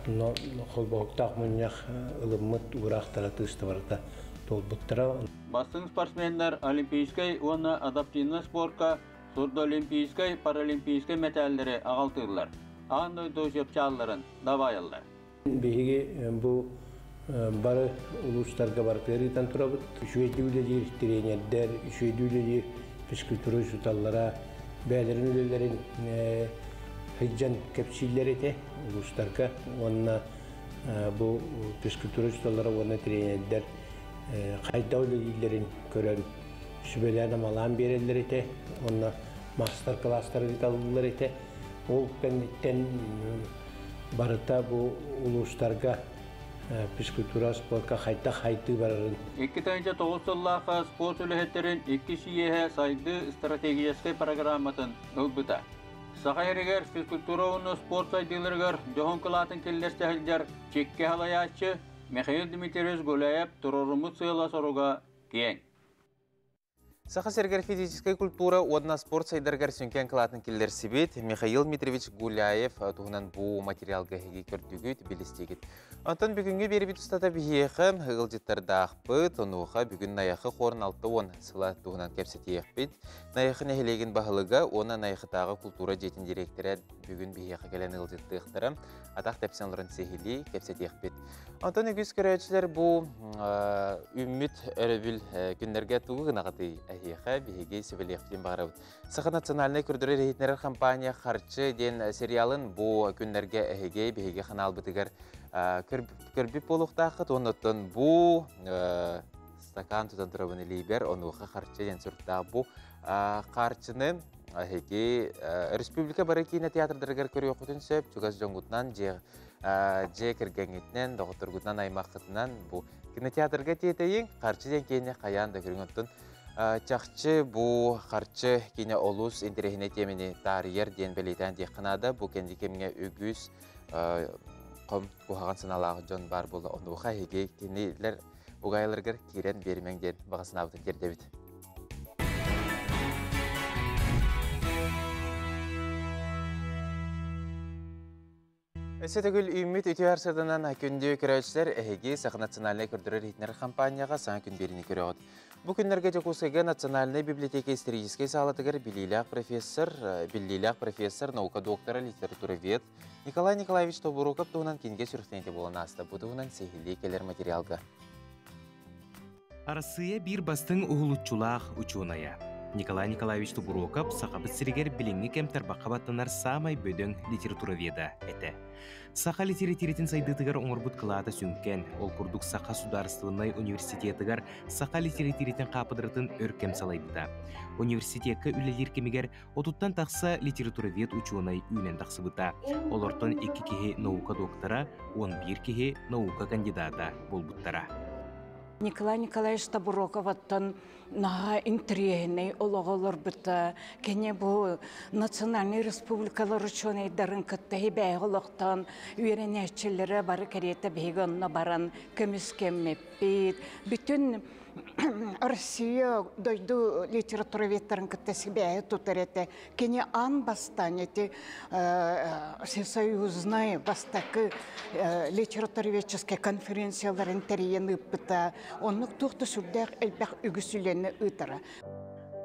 Но холбоһуктаах мунньах ылыммыт уураахтара тыыстабарыта туолбуттара. Бастыҥ спортсменнар олимпийскай уонна адаптивнай спорка сурдоолимпийскай, паралимпийскай мэтээллэри аҕалтыыллар. Аан дойду чыпчаалларын дабайаллар. Биһиги бу бары улуустарга барытыгар ыытан турабыт. Үчүгэйдик үлэлиир тренердэр, үчүгэйдик үлэлиир физкультура учууталлара бэйэлэрин үлэлэрин сылдьан кэпсииллэр этэ улуустарга уонна бу физкультура учууталлара уонна тренердэр хайдах үлэлииллэрин көрөн сүбэлээн-амалаан биэрэллэр этэ уонна маастар-кылаастары ыыталлар этэ. Ол кэнниттэн барыта бу улуустарга физкультура спорка хайдах хайдыы барарын 2009 сыллаахха спорт үлэһиттэрин икки сийиэһэ сайдыы стратегическай программатын ылбыта. Саха сиригэр физкультура уонна спорт сайдыыларыгар дьоһун кылаатын киллэрсэ сылдьар чиккэ салайааччы Михаил Дмитриевич Гуляев туруоруммут сыала-соруга киэҥ. Саха сиригэр физическэй культура уонна спорт сайдарыгар сүҥкэн кылаатын киллэрсибит Михаил Дмитриевич Гуляев туһунан бу материалга эһиги көрдүгүт, билистигит. Онтон бүгүҥҥү биэрбит устата биһиэхэ ыалдьыттардаахпыт, онуоха бүгүн Найахы хорун 60 сыла туһунан кэпсэтиэхпит. Найахы нэһилиэгин баһылыга уонна Найахытааҕы култуура дьиэтин директора бүгүн биһиэхэ кэлэн ыалдьыттыахтара. Атах тэпсэн олорон сиһилии кэпсэтиэхпит. Онтон үгүс көрөөччүлэр бу үүммүт өрөбүл күннэргэ тугу гынаҕытый? эһиэхэ биһиги сүбэлиэхпитин баҕарабыт. Саха национальнай көрдөрөр иһитиннэрэр компания Харчы диэн сериалын бу күннэргэ эһиги биһиги ханаалбытыгар көрбүт буолуохтааххыт. Оннуттан бу стакан тутан турабын илиибэр, онуоха харчы диэн суруктаах бу харчыны эһиги республика бары киинэ театрдарыгар көрүөххүтүн сөп, чугас дьоҥҥутунан, дьиэ кэргэҥҥитинэн, доҕотторгутунан, аймаххытынан бу кинотеатрга тиэтэйиҥ, харчы диэн киинэ хайаан да көрүҥ. Оттон чахчы бу харчы киинэ олус интэриэһинэй тиэмэни таарыйар диэн бэлиэтээн диэххэ наада. Бу кэнники кэмҥэ үгүс хом куһаҕан санаалаах дьон баар буолла. Онуоха эһиги кинилэр угаайыларыгар киирэн биэримэҥ диэн баҕа санаабытын тиэрдэбит. Өссө төгүл үүммүт үтүө арсыданан күндү көрөөччүлэр эһиги Саха национальнай көрдөрөр иһитиннэрэр компанияҕа саҥа күн биэриини көрөҕүт. Бу күннэргэ Дьокуускайга Национальнай библиотека историческай саалатыгар билиилээх профессор, биллиилээх профессор, наука доктора, литературовед Николай Николаевич Тобуруков туһунан кинигэ сүрэхтэниитэ буолан ааста. Бу туһунан сиһилии кэлэр материалга. Арассыыйа биир бастыҥ уһулуччулаах учуонайа Николай Николаевич Тубуруокап Сахабыт сиригэр билиҥҥи кэм тарбахха баттанар саамай бөдөҥ литературоведа этэ. Саха литературатын сайдыытыгар оҥорбут кылаата сүҥкэн, ол курдук Саха судаарыстыбаннай университетыгар саха литературатын хаапыдыратын өр кэм салайбыта. Университекка үлэлиир кэмигэр отуттан тахса литературовед учуонай үүнэн тахсыбыта. Олортон икки киһи наука доктора, 11 киһи наука кандидата буолбуттара. Николай Николаевич Табуроковаттан наһаа интэриэһинэй олоҕу олорбута. Кини бу национальнай республикалар учуонайдарын кытта хибээҕи олохтоон үөрэнээччилэрэ бары кэриэтэ биһиги онно баран көмүскэммиппит. Бүтүн Россия дойду литературоведтарын кытта сибээһи тутар этэ. Кини аан бастаан эти всесоюзной бастакы литературоведческий конференцияларын тэрийэн ыыппыта. Оннук туох да сүрдээх элбэх үгүс үлэни ыытара.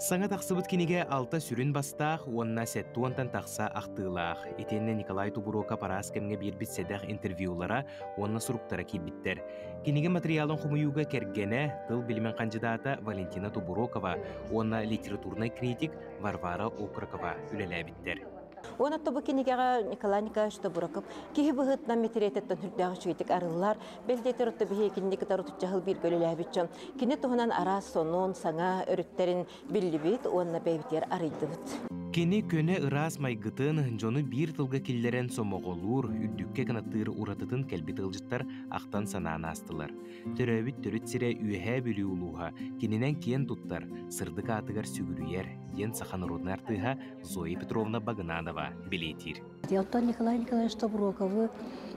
Саҥа тахсыбыт кинигэ алта сүрүн бастаах уонна сэттуонтан тахса ахтыылаах. Итиэннэ Николай Тубуруокап араас кэмҥэ биэрбит сэдэх интервьюлара уонна суруктара киирбиттэр. Кинигэ материалын хомуйууга кэргэнэ, тыл билимин хандьыдаата Валентина Тубурокова уонна литературнай критик Варвара Окрокова үлэлээбиттэр. Уонна бу кинигэҕэ Николай Николаевич Тобуроков киһи быһыытынан мэтириэтэттэн үрдээх үчүгэйдик арыллар. Бэл диэтэр отто биһиги кинини кытары тутчаһыл бииргэ үлэлээбит дьон. Кини туһунан араас сонун, саҥа өрүттэрин биллибит уонна бэйэбитигэр арыйдыбыт. Кини көнө ыраас майгытын, дьону биир тылга киллэрэн сомоҕолуур, үрдүккэ кынаттыыр уратытын кэлбит ыалдьыттар ахтан-санаан аастылар. Төрөөбүт төрүт сирэ Үөһээ Бүлүү улууһа кининэн киэн туттар, сырдык аатыгар сүгүрүйэр, диэн саха народнай артыыһа Зоя Петровна Багынанова бэлиэтиир. Оттон Николай Николаевич Тобуруоковы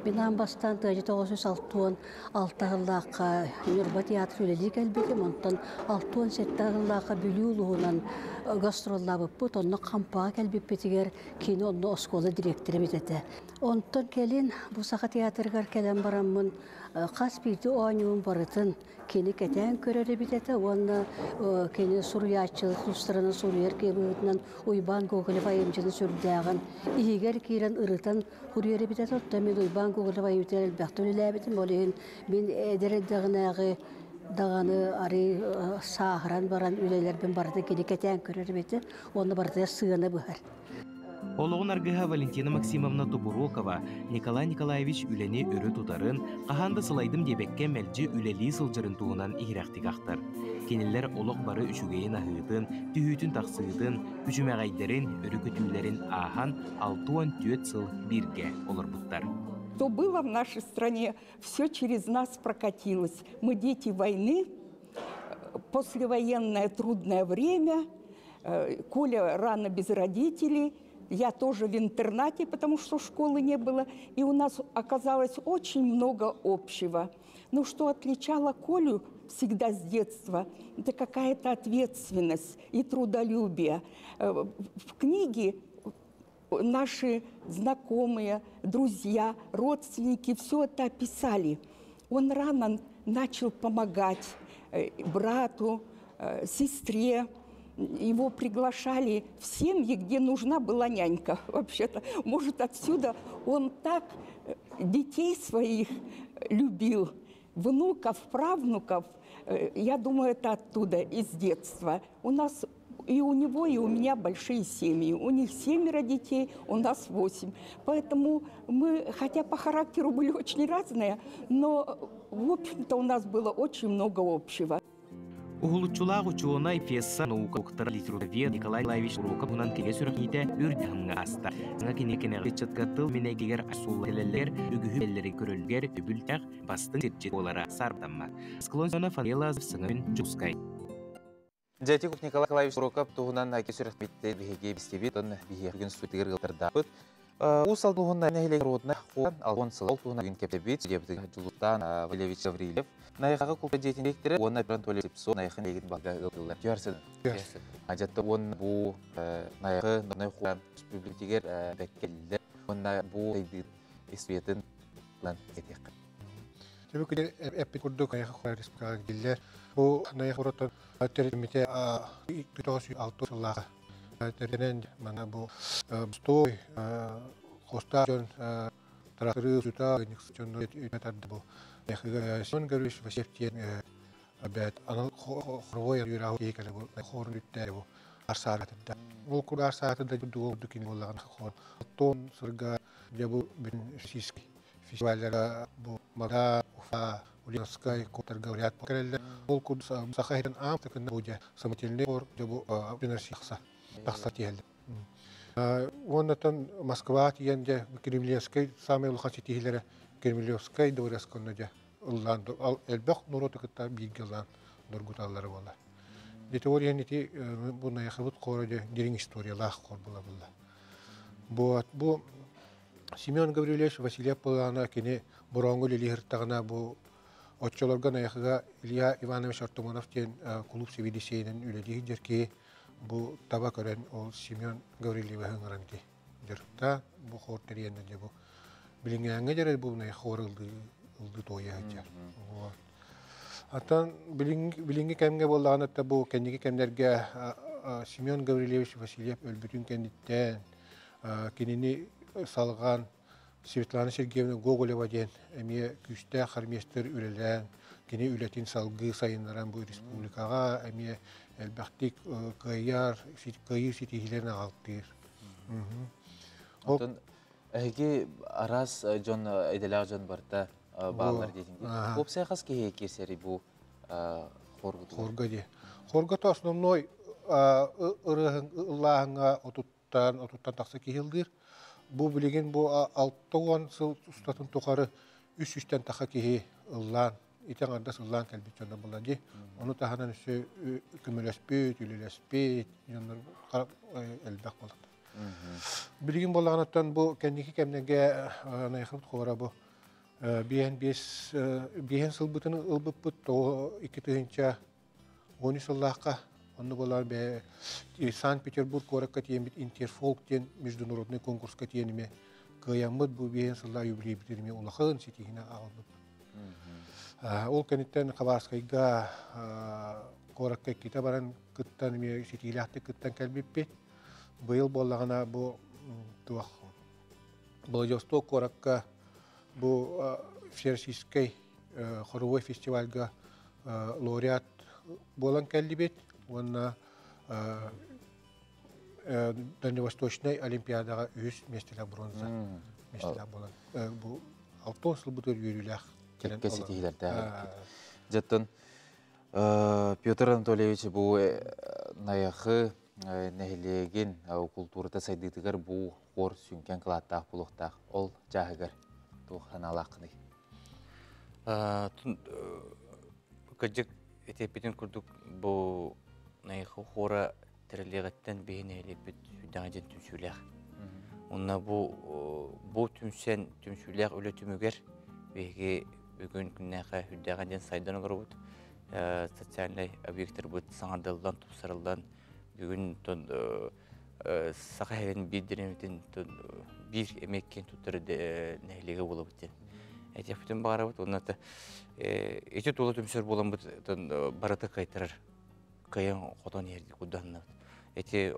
мин аан бастаан тыадьы 966 сыллаахха Ньурба театр үлэлии кэлбитим, онтон 67 сыллаахха Бүлүү улууһунан гастроллаабыппыт, онно Хампаҕа кэлбиппитигэр кини онно оскуола дириэктэрэ эбит этэ. Онтон кэлин бу Саха театрыгар кэлэн бараммын хас биирдии оонньуум барытын кини кэтээн көрөр эбит этэ уонна кини суруйааччы тустарынан суруйар киһи быһыытынан Уйбаан Гоголев айымньытын сүрдээҕин иһигэр киирэн ырытан суруйар эбит этэ. Оттон мин Уйбаан Гоголев айымньытыгар элбэхтэ үлэлээбитим. Ол иһин мин эдэр эрдэҕинээҕи даҕаны арыы сааһыран баран үлэлэрбин барытын кини кэтээн көрөр эбит этэ уонна барытыгар сыана быһар. Олоҕун аргыһа Валентина Максимовна Тобурокова Николай Николаевич үлэни өрө тутарын, хаһан да сылайдым диэбэккэ мэлдьи үлэлии сылдьарын туһунан иһирэхтик ахтар. Кинилэр олох бары үчүгэйин-аһыытын, түһүүтүн-тахсыытын, күчүмэҕэйдэрин, өрүкүтүүлэрин ааһан 64 сыл бииргэ олорбуттар. Что было в нашей стране, все через нас прокатилось. Мы дети войны, послевоенное трудное время – Коля рано без родителей, я тоже в интернате, потому что школы не было. И у нас оказалось очень много общего. Но что отличало Колю всегда с детства, это какая-то ответственность и трудолюбие. В книге наши знакомые, друзья, родственники все это описали. Он рано начал помогать брату, сестре, его приглашали в семьи, где нужна была нянька вообще-то. Может, отсюда он так детей своих любил, внуков, правнуков. Я думаю, это оттуда, из детства. У нас и у него, и у меня большие семьи. У них семеро детей, у нас восемь. Поэтому мы, хотя по характеру были очень разные, но, в общем-то, у нас было очень много общего. Уһулуччулаах учуонай пьеса наука доктора литературовед Николай Николаевич Уруков туһунан кинигэ сүрэхтэниитэ үрдүк таһымҥа ааста. Саҥа кинигэ кэнэҕэски ыччатка тыл минэгигэр суолла кэлэллэр, үгүһү бэллэри көрөллүгэр өйөбүллээх бастыҥ сирдьит буолара саарбатаммат. Склон Семенов Анелазов Саҥа күн Дьокуускай. Дьэтик Николай Николаевич Уруков туһунан айки сүрэхпитти биһиги бистибит, онон биһиэхэ бүгүн суутугар ыалтардааппыт. Уус Алдан нэһилиэгин народнай хуор Албон сыл туһунан бүгүн кэпсэбит судьябытыгар Дьулустаан Валерьевич Гаврильев, Найахаҕа култуура дьиэтин дириэктэрэ уонна Анатолий Слепцов Найахы нэһилиэгин баһылыга ыалдьыллар. Түһэрсин. Адьатта уонна бу Найахы народнай хуор республикатыгар бэккэллэр уонна бу сайдыы историятын ылан этиэххэ. Түбүк эппит курдук Найахы хуор республикаҕа биллэр. Бу Найахы хуораттан төрүтүммүтэ 906 сыллааҕы Тэринэн мана бу стой хоста дьон тракторы сута дьонно тарды бу Семен Гаврилович Васильев диэн бэт анал хоровой юрау киһи бу хорун үттэ бу арсаатыда ол кур арсаатыда дуол дукин боллаган хор тон сырга дьэ бу бүтүн российский фестивальлара бу Мага Уфа Ульяновскай куттарга лауреат кэлэллэр. Ол курдук саха иһин аам такынна бу дьэ самотельный хор дьэ бу Россия тахса тиһэллэр. Уоннатан Москва тиийэн дьэ Кремлевскай самай улахан ситиһиилэрэ Кремлевскай дворецка онно дьэ ыллаан элбэх норуоту кытта бииргэ ыллаан доргуталлара буолар. Дьэ ол иһин ити бу Найахыбыт хора дьэ дириҥ историялаах хор була булла. Бу бу Семен Гаврильевич Васильев буоллаҕына кини Бороҥҥо үлэлии сырыттаҕына бу оччолорго Найахыга Илья Иванович Артамонов диэн кулууп сэбиэдиссэйинэн үлэлии сылдьар киһи бу таба көрөн ол Семен Гаврильевиһы ыҥыран ити дьарыкта бу хор тэрийэннэр дьэ бу билиҥҥээҥҥэ дьэрэ бу Найахы хор ыллыы ыллыы туойа сылдьар. Вот. Оттон билиҥҥи кэмҥэ буоллаҕына бу кэнники кэмнэргэ Семен Гаврильевич Васильев өлбүтүн кэнниттэн кинини салҕаан Светлана Сергеевна Гоголева диэн эмиэ күүстээх хормейстер үлэлээн, кини үлэтин салгыы сайыннаран бу республикаҕа эмиэ элбэхтик кыайар, кыайыы ситиһиилэрин аҕалтыыр. Оттон эһиги араас дьон, идэлээх дьон барыта бааллар диэтиҥ дии. Уопсай хас киһи киирсэрий бу хоргутугар? Хорга дии. Хорга то основной ырыаһын ыллааһыҥҥа отуттан отуттан тахса киһи ыллыыр. Бу билигин бу 60 сыл устатын тухары үс сүүстэн таха киһи ыллаан, ити аҥардас ыллаан кэлбит дьоннор буолла дии. Ону таһынан өссө көмөлөспүт, үлэлэспит дьоннор элбэх буолла. Билигин буоллаҕынаттан бу кэнники кэмнэргэ Найахыбыт хора бу биэһэн биэс биэһэн сылбытын ылбыппыт тоҕо 2013 сыллаахха онно буолар бээ Санкт-Петербург куоракка тиийэммит Интерфолк диэн международный конкурска тиийэн кыайаммыт бу биэһэн сыллаах юбилейбитин эмиэ улахан ситиһиини аҕалбыппыт. Ол кэнниттэн Хабаровскайга куоракка иккитэ баран кыттан эмиэ ситиилээхтик кыттан кэлбиппит. Быйыл буоллаҕына бу туох Владивосток куоракка бу Всероссийскай хоровой фестивальга лауреат буолан кэллибит уонна Дальневосточнай Олимпиадаҕа үһүс миэстэлээх бронза миэстэлээх буолан бу алтон сылбытыгар үөрүүлээх кэлэн ситиһиилэрдээх Дьэттэн Петр Анатольевич бу Найахы нэһилиэгин култуурата сайдыытыгар бу хор сүҥкэн кылааттаах буолуохтаах. Ол чааһыгар туох санаалааххыный? Кырдьык этиппитин курдук бу Найахы хора тэриллиэҕиттэн биһи нэһилиэкпит сүрдээх дьэн түмсүүлээх. Онно бу бу түмсэн түмсүүлээх үлэ түмүгэр биһиги бүгүн күннээхэ сүрдээҕэ диэн сайдан олоробут. Социальнай объектарбыт саҥардыллан, тупсарыллан бүгүн саха сирин биир дэриэбинэтин биир эмиэ киэн туттар нэһилиэгэ буолабыт диэн этиэхпитин баҕарабыт уонна ити тула түмсэр буоламмыт барыта кыайтарар кыайан хотон иһэр курдук ити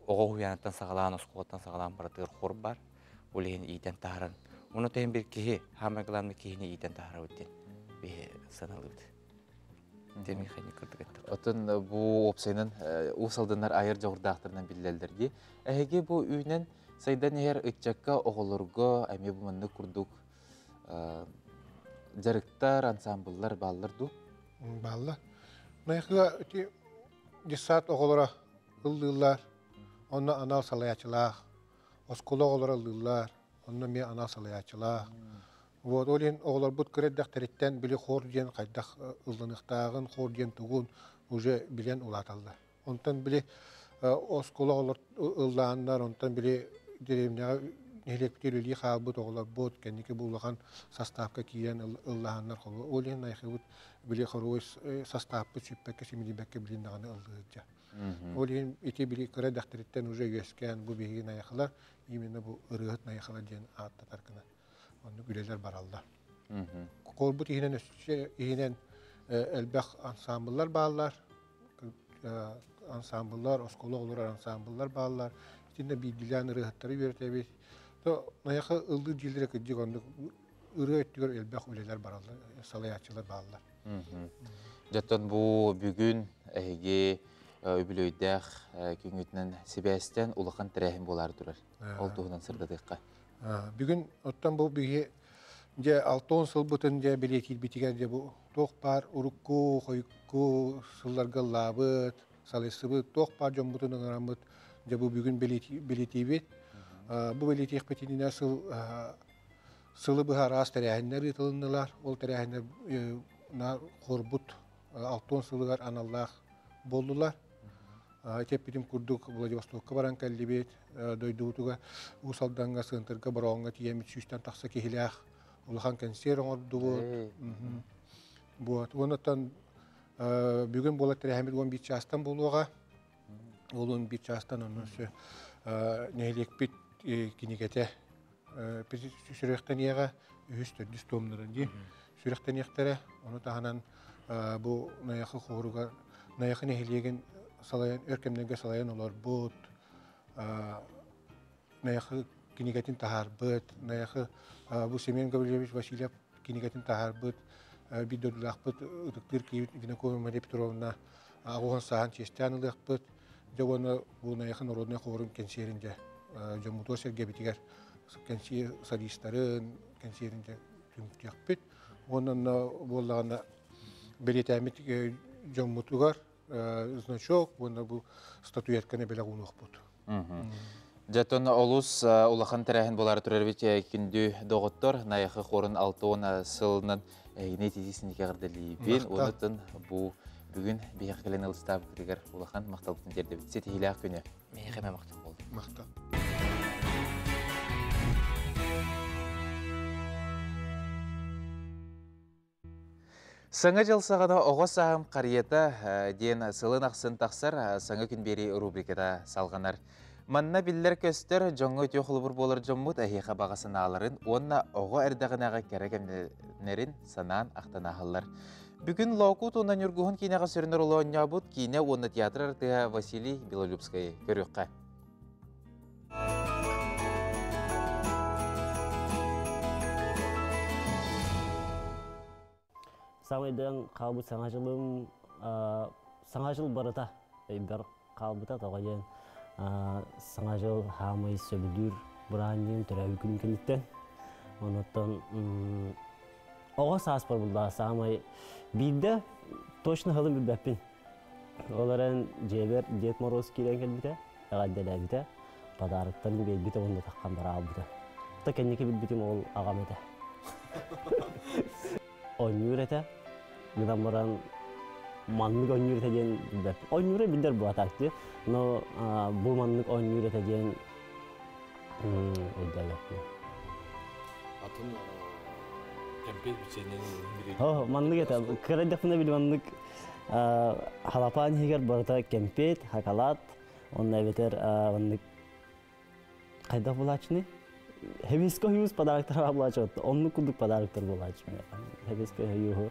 оҕо уһуйаанаттан саҕалаан оскуолаттан саҕалаан барытыгар хор бар ол иһин иитэн таһааран уонна тэһин бир киһи хаамай главный киһини иитэн таһаарабыт диэн биһи саналыыбыт. Демихайны кырдык эттек. Отон бу опсайнан уусалданар айыр жоғырдаақтарынан биллелдер ди. Эһиги бу үүнэн сайдан иһэр ыччакка оҕолорго эмиэ бу маннык курдук жарыктар, ансамбллар бааллар ду? Бааллар. Найхыга ити детсад оҕолоро ыллыыллар, онно анал салайааччылаах, оскуола оҕолоро ыллыыллар, онно эмиэ анал салайааччылаах. Вот ол иһин оҕолорбут кыра эрдэхтэриттэн били хор диэн хайдах ылланыахтааҕын, хор диэн тугун уже билэн улааталлар. Онтон били оскуола оҕолор ыллааннар, онтон били деревняҕа нэһилиэкпитигэр үлэлии хаалбыт оҕолорбут кэнники бу улахан састаапка киирэн ыллаһаннар холу. Ол иһин Найхыбыт били хоруой састааппыт сүппэккэ симилийбэккэ билин даҕаны ыллыырдьа. Ол иһин ити били кыра дэхтэриттэн уже үөскээн бу биһиги Найахылар именно бу ырыаһыт Найахылар диэн ааттатар гына оннук үлэлэр бараллар. Холбут иһинэн өссө иһинэн элбэх ансамбллар бааллар. Ансамбллар, оскуола оҕолорор ансамбллар бааллар. Итиннэ биирдиилээн ырыаһыттары үөрэтэбит. То Найахы ыллыыр дьиэлэрэ кырдьык оннук ырыа өттүгэр элбэх үлэлэр бараллар, салайааччылар бааллар. Дьоттон бу бүгүн эһиги үбүлүөйдээх күҥҥүтүнэн сибээстэн улахан тэрээһин буолаары турар. Ол туһунан сырдатыахха. Бүгүн оттон бу биһи дьэ 60 сылбытын дьэ бэлиэтиирбитигэр дьэ бу туох баар урукку, хойукку сылларга ыллаабыт, салайсыбыт, туох баар дьоммутун ыҥыраммыт дьэ бу бүгүн бэлиэтиибит. Бу бэлиэтиэхпит иннинэ сыл сылы быһа араас тэрээһиннэр ыытылыннылар. Ол тэрээһиннэр хорбут 60 сылыгар аналлаах буоллулар. Эппитим курдук Владивостокка баран кэллибит, дойдубутугар Уус Алдаҥҥа, Сыантырга, Бороҕоҥҥо тиийэммит сүүстэн тахса киһилээх улахан кэнсиэр оҥордубут. Вот. Уоннаттан бүгүн буолар тэрээһиммит 11 чаастан буолуоҕа. Ол 11 чаастан онон сөп нэһилиэкпит кинигэтэ сүрэхтэниэҕэ үһүс төрдүс туомнарын дии сүрэхтэниэхтэрэ. Ону таһынан бу Найахы хоругар Найахы нэһилиэгин салайан өр кэмнэргэ салайан олорбут Найахы кинигэтин таһаарбыт, Найахы бу Семен Гаврильевич Васильев кинигэтин таһаарбыт биир дойдулаахпыт ытыктыыр киһибит Винокурова Мария Петровна аҕуһан сааһын чиэстээн ылыахпыт. Дьэ уонна бу Найахы народнай хорун кэнсиэрин дьэ дьоммутугар сэргэбитигэр кэнсиэр солистарын кэнсиэрин дьэ түмүктүөхпүт. Уонна онно буоллаҕына бэлиэтээммит дьоммутугар значок уонна бу статуэтканы бэлэх уунуохпут. Дьэтон олус улахан тэрээһин буолаары турар эбит күндү доҕоттор Найахы хорун 60 сылынан эһигини итии эҕэрдэлиибин. Онутун бу бүгүн биһиэхэ кэлэн ылыстаабыккытыгар улахан махталбытын тиэрдэбит. Ситиһиилээх күнү. Миэхэ эмэ махтал буолду. Махтал. Саҥа дьыл саҕана оҕо сааһым харыйата диэн сылын ахсын тахсар Саҥа күн биэрии рубриката салҕанар. Манна биллэр-көстөр дьоҥҥо үтүө холобур буолар дьоммут эһиэхэ баҕа санааларын уонна оҕо эрдэҕинээҕи кэрэ кэмнэрин санаан ахтан ааһаллар. Бүгүн Лоокуут уонна Ньургуһун киинэҕэ сүрүн оруолу оонньообут киинэ уонна театр артыыһа Василий Белолюбскайы көрүөххэ. Саамайдан хаалбыт саҥа дьылым саҥа дьыл барыта өйбөр хаалбыта тоҕо диэн саҥа дьыл хаамай сөбүлүүр бырааһынньыгым төрөөбүт күнүм кэнниттэн онуттан оҕо сааспар буллаа саамай биирдэ точно сылын билбэппин ол эрэн дьиэбэр Дед Мороз киирэн кэлбитэ эҕэрдэлээбитэ подароктарын биэрбитэ уонна таххан бараалбыта та кэнники билбитим ол аҕам этэ Оонньуур этэ. Гынан баран маннык оонньуур этэ диэн билбэт. Оонньуура биллэр буолатаак дии. Но бу маннык оонньуур этэ диэн өйдөөбөппүн. Атын кэмпиэт бичиэнньэни О, маннык этэ. Кыра эрдэхпинэ били маннык халапаан иһигэр барыта кэмпиэт, шоколад, онно эбэтэр маннык хайдах булааччыный? Хебиско хьюз подароктар булааччы оннук курдук подароктар булааччы Хебиско хьюһу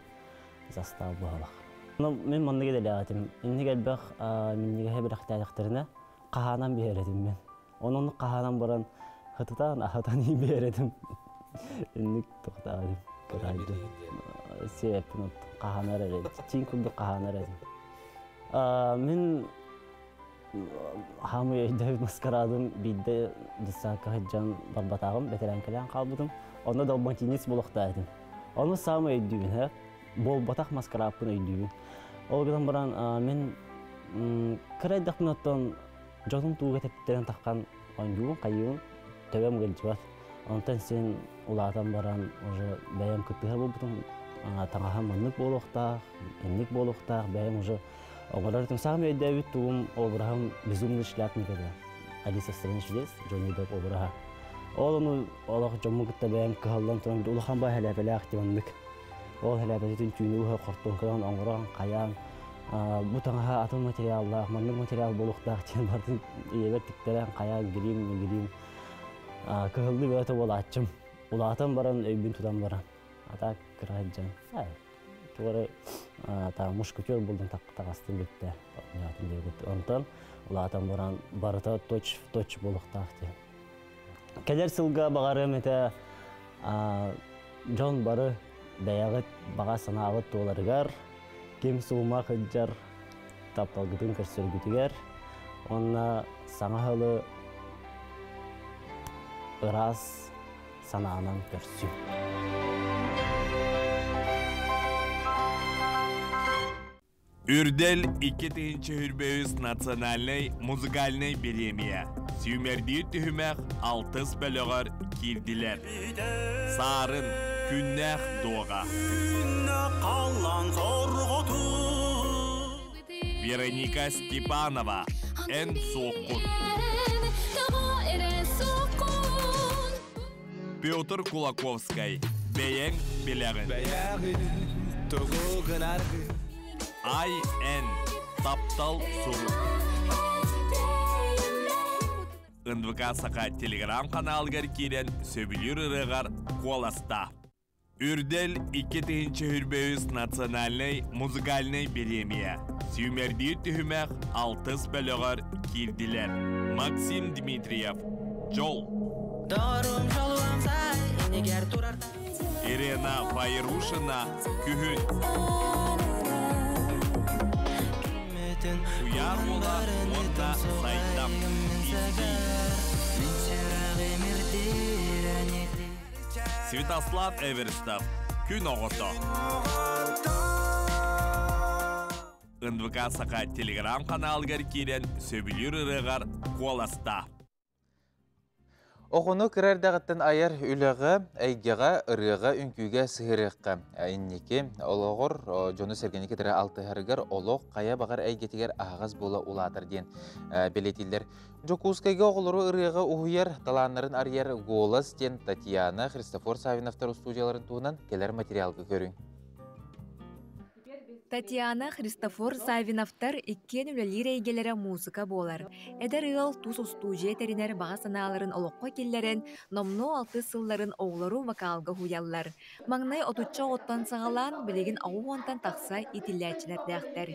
застав буһалах. Мен маннык идэлээҕитим. Инник элбэх минньигэһи бэлэхтээтэхтэринэ хаһаанан биэрэтим мен. Онон хаһаанан баран хытытаан аһатан биэрэтим. Инник тохтаатым. Сиэппин хаһанар эрэ, чин курдук хаһанар этим. Мин хаамый өйдөбүт маскарадым биирдэ детсадка сылдьан барбатаҕым, бэтэрээнкэлээн хаалбытым. Онно далматинец буолуохтаах этим. Ону саамай өйдүүбүн, һэ. Буолбатах маскарааппын өйдүүбүн. Ол гынан баран мин кыра эрдэхпинэ оттон дьонум тууга тэптэрэн таххан оонньуубун, хайыыбын, төбөм ыалдьыбат. Онтон син улаатан баран уже бэйэм кыттыһар буолбутум. Таҥаһым маннык буолуохтаах, инник буолуохтаах, бэйэм уже оҥорор этим. Саамай өйдөөбүт тугум обраһым безумный шляпник этэ. Алиса в стране чудес, Джонни Депп обраһа. Ол ону олох дьоммун кытта бэйэм кыһаллан туран улахан баа хэлээпэлээх диваннык. Ол хэлээпэтитин түүнү уһа хортуоҥканан оҥорон, хайаан, бу таҥаһа атын материаллаах, маннык материал буолуохтаах диэн бардын ийэбэр тиктэрэн, хайаан, грим, грим кыһыллыы бөҕөтө буолааччым. Улаатан баран өйбүн тутан баран. А так кыра сылдьан, тугу эрэ та мушкетер булдум таҕастым бүттэ. Диэбит. Онтон улаатан баран барыта точь в точь буолуохтаах диэн. Кэлэр сылга баҕарыам этэ дьон бары бэйэҕит баҕа санааҕыт туоларыгар, ким суума сылдьар тапталгытын көрсөргүтүгэр уонна саҥа сылы ыраас санаанан көрсү. Үрдэл 2023 национальнай музыкальнай бириэмийэ. Сүүмэрдиир түһүмэх алтыс бөлөҕөр киирдилэр. Саарын, күннээх дуоҕа. Вероника Степанова, Эн суоххун. Петр Кулаковскай, Бэйэҥ билэҕин. Ай Эн, Таптал сурук. НВК Саха телеграм-каналыгар киирэн сөбүлүүр ырыаҕар куоласта. Үрдэл 2023 национальнай музыкальнай бириэмийэ. Сүүмэрдиир түһүмэх алтыс бөлөҕөр киирдилэр. Максим Дмитриев, Дьол. Ирена Файрушина, Күһүн. Куйаар уола уонна Сайдам. Святослав Эверстов, Күн оҕото. НВК Саха телеграм-каналыгар киирэн сөбүлүүр ырыаҕар куоласта. Оҕону кыра эрдэҕиттэн айар үлэҕэ, эйгэҕэ, ырыаҕа, үҥкүүгэ сыһыарыахха. Инники олоҕор дьону-сэргэни кытары алтыһарыгар олох хайа баҕар эйгэтигэр аһаҕас буола улаатар диэн бэлиэтииллэр. Дьокуускайга оҕолору ырыаҕа уһуйар, талааннарын арыйар «Голос» диэн Татьяна, Христофор Савиновтар устуудьуйаларын туһунан кэлэр материалга көрүҥ. Татьяна, Христофор Савиновтар иккиэн үлэлиир эйгэлэрэ муусука буолар. Эдэр ыал тус устуудьуйа тэринэр баҕа санааларын олоххо киллэрэн, номнуо алтыс сылларын оҕолору вокалга уһуйаллар. Маҥнай отучча оҕоттон саҕалаан, билигин 80-тан тахса иитиллээччилэрдээхтэр.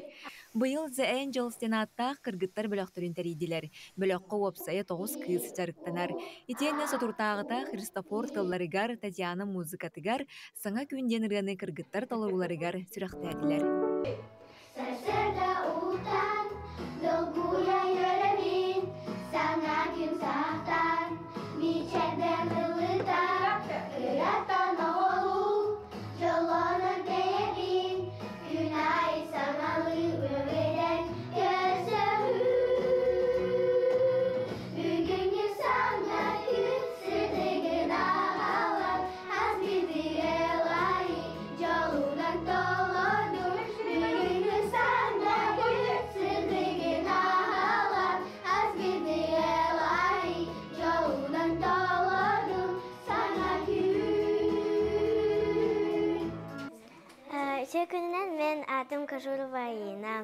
Быйыл The Angels диэн ааттаах кыргыттар бөлөхтөрүн тэрийдилэр. Бөлөххө уопсайа 9 кыыс дьарыктанар. Итиэннэ соторутааҕыта Христофор тылларыгар, Татьяна музыкатыгар «Саҥа күн» диэн ырыаны кыргыттар толорууларыгар сүрэхтээтилэр. Сарсыарда уутан, долгуйа үөрэбин, саҥа күн саахтан, мичээрдэн ылытар, кыраттан оҕолуу, дьоллонон тэйэбин, күн аайы саҥалыы үөрэн көрсөһүү. Бүгүҥҥү саҥа күн сырдыгын аҕалан, хас биирдии ылайы дьолунан толордум. Бүгүҥҥү саҥа күн сырдыгын аҕалан, хас биирдии ылайы дьолунан толордум. Саҥа күн. Үчүгэй күнүнэн мен аатым Кожурова Аина.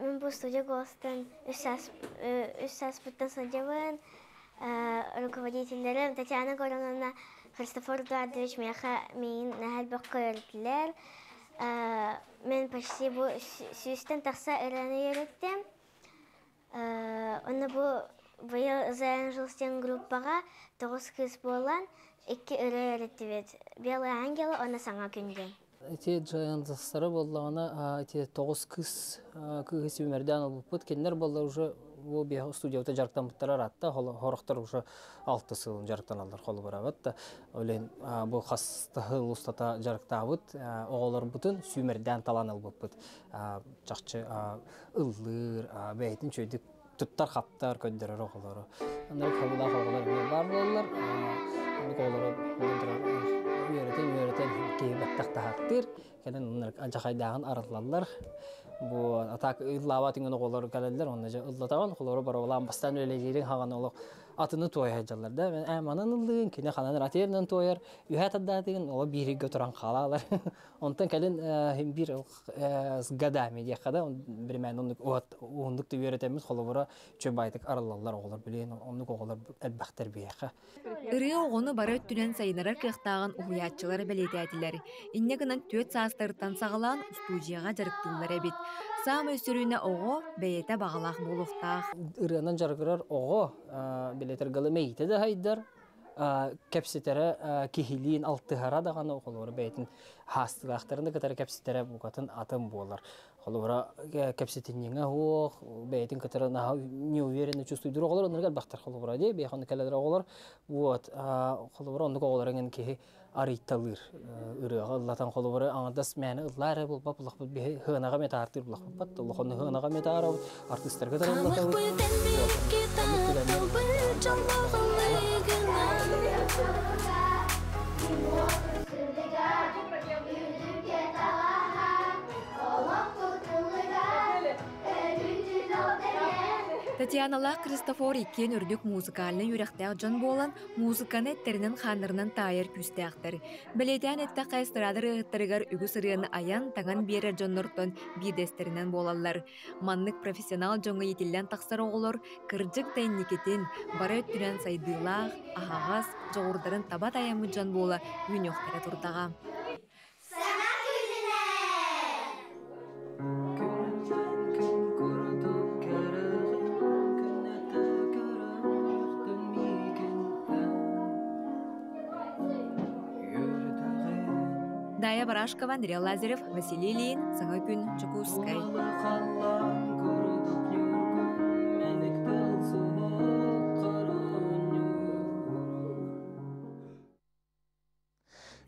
Мен бу студия Голостан үс сааспыттан сылдьабын. Руководителлэрим Татьяна Гороновна, Христофор Эдуардович миэхэ миигин наһаа элбэх көрдүлэр. Мен почти бу сүүстэн тахса ырыаны үөрэттим. Онно бу Быйыл The Angels диэн группаҕа тоҕус кыыс буолан икки ырыа үөрэттибит. Белые ангелы уонна Саҥа күн диэн. Ити Giants'тара буоллаҕына ити тоҕус кыыс кыыһы сүүмэрдээн ылбыппыт. Кинилэр буоллар уже бу биэһэ студиябыта дьарыктаммыттара ыраатта. Хорохтор уже алты сыл дьарыктаналлар холобура да. Олен бу хас сыл устата дьарыктаабыт оҕолорбутун сүүмэрдээн талан ылбыппыт. Чахчы ыллыыр, бэйэтин чөйдүк туттар-хаптар көрдөрөр оҕолору. Оннук хабылаах оҕолор эмиэ баар буолаллар. Оннук оҕолору үөрэтэн үөрэтэн киһи баттах таһааттыыр. Кэлин оннук алдьахайдааҕын арыллаллар. Бу атак ыллаабат иҥэн оҕолор кэлэллэр, онно дьэ ыллатаҕын, холору боробулаан бастаан үлэлиириҥ хаҕан олох атыны туойа сылдьаллар да. Ээ манан ыллыгын, кини ханан ратиерынан туойар, үһэ тардаатыгын, оҕо бииргэ туран хаалаалар. Онтон кэлин биир с годами диэххэ да, биримээн оннук уһуннук да үөрэтэммит холобура чөбайтык арыллаллар оҕолор билин оннук оҕолор элбэхтэр биһиэхэ. Ырыа оҕону бары өттүнэн сайыннарар кыахтааҕын уһуйааччылар бэлиэтээтилэр. Инньэ гынан түөрт саастарыттан саҕалаан устуудьуйаҕа дьарыктыыллар эбит. Саамай сүрүнэ оҕо бэйэтэ баҕалаах буолуохтаах. Ырыанан дьарыгырар оҕо билэтэр галы мэйиитэ да хайдар, кэпсэтэрэ киһилиин алтыһара даҕаны оҕолору бэйэтин хаастыылаахтарын да кытары кэпсэтэрэ букатын атын буолар. Холобура кэпсэтинньэҥэ суох, бэйэтин кытары наһаа неуверенно чувствуйдуур оҕолор оннук элбэхтэр холобура дии, бэйэх оннук кэлэлэр оҕолор. Вот, холобура оннук оҕолор эҥин киһи арыйталыыр ырыаҕа ыллатан холобура аҥардас мээнэ ыллаа эрэ буолбат булахпыт биһи хыанаҕа метаартыыр булахпыт улахан хыанаҕа метаарабыт артыыстарга тараллатабыт. Татьяналаах Христофор иккиэн үрдүк музыкальнай үөрэхтээх дьон буолан, музыканы эттэринэн-хааннарынан таайар күүстээхтэр. Бэлиэтээн эттэххэ, эстрада ырыаһыттарыгар үгүс ырыаны айан, таҥан биэрэр дьоннортон биирдэстэринэн буолаллар. Маннык профессионал дьоҥҥо иитиллэн тахсар оҕолор кырдьык да инникитин, бары өттүнэн сайдыылаах, аһаҕас, дьоҕурдарын таба тайаммыт дьон буола үүнүөхтэрэ турдаҕа. Саҥа күнүнэн! Күн курдук кэрэҕин күннэтэ көрөөхтүн миигин Дая Барашкова, Андрей Лазарев, Василий Ильин, Саҥа күн, Дьокуускай.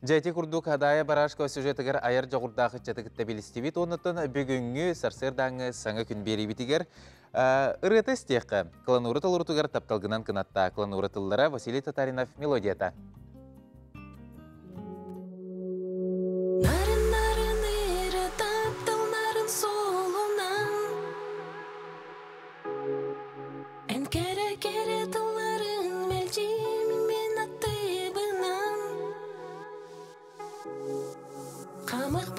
Дьэ ити курдук Хадаайа Барашкова сюжетыгар айар дьоҕурдаах ыччаты кытта билистибит уоннаттан бүгүҥҥү сарсыардааҥҥы саҥа күн биэриибитигэр ырыата истиэххэ. Кланура толорутугар тапталгынан кынатта. Кланура тыллара Василий Татаринов мелодията. Нарын нарын эрэ таптал нарын суолунан Эн кэрэ кэрэ тылларын мэлдьи мин аттыбынан Хамах